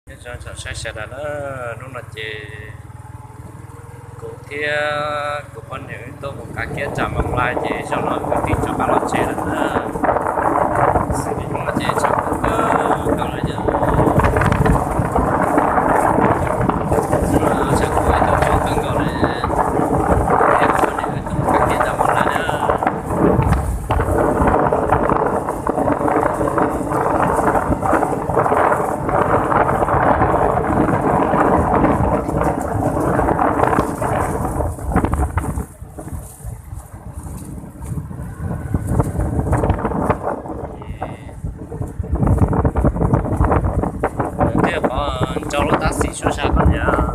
Nyob zoo tsoom saib sawv daws na, hnub no ces kuv thiab kuv poj niam wb tuaj mus kav kiab tsam moos lais ces zaum no kuv twb rov qab los tsev lawm na. Xws li hnub no ces tshav kub kawg nkaus lawm yom. Tshav kub ib tug tshav kub kawg nkaus li. Thiab kuv poj niam wb tuaj mus kav kiab tsam moos lais na. Thiab qhov ntsau lub tab xim suab zag koj niam.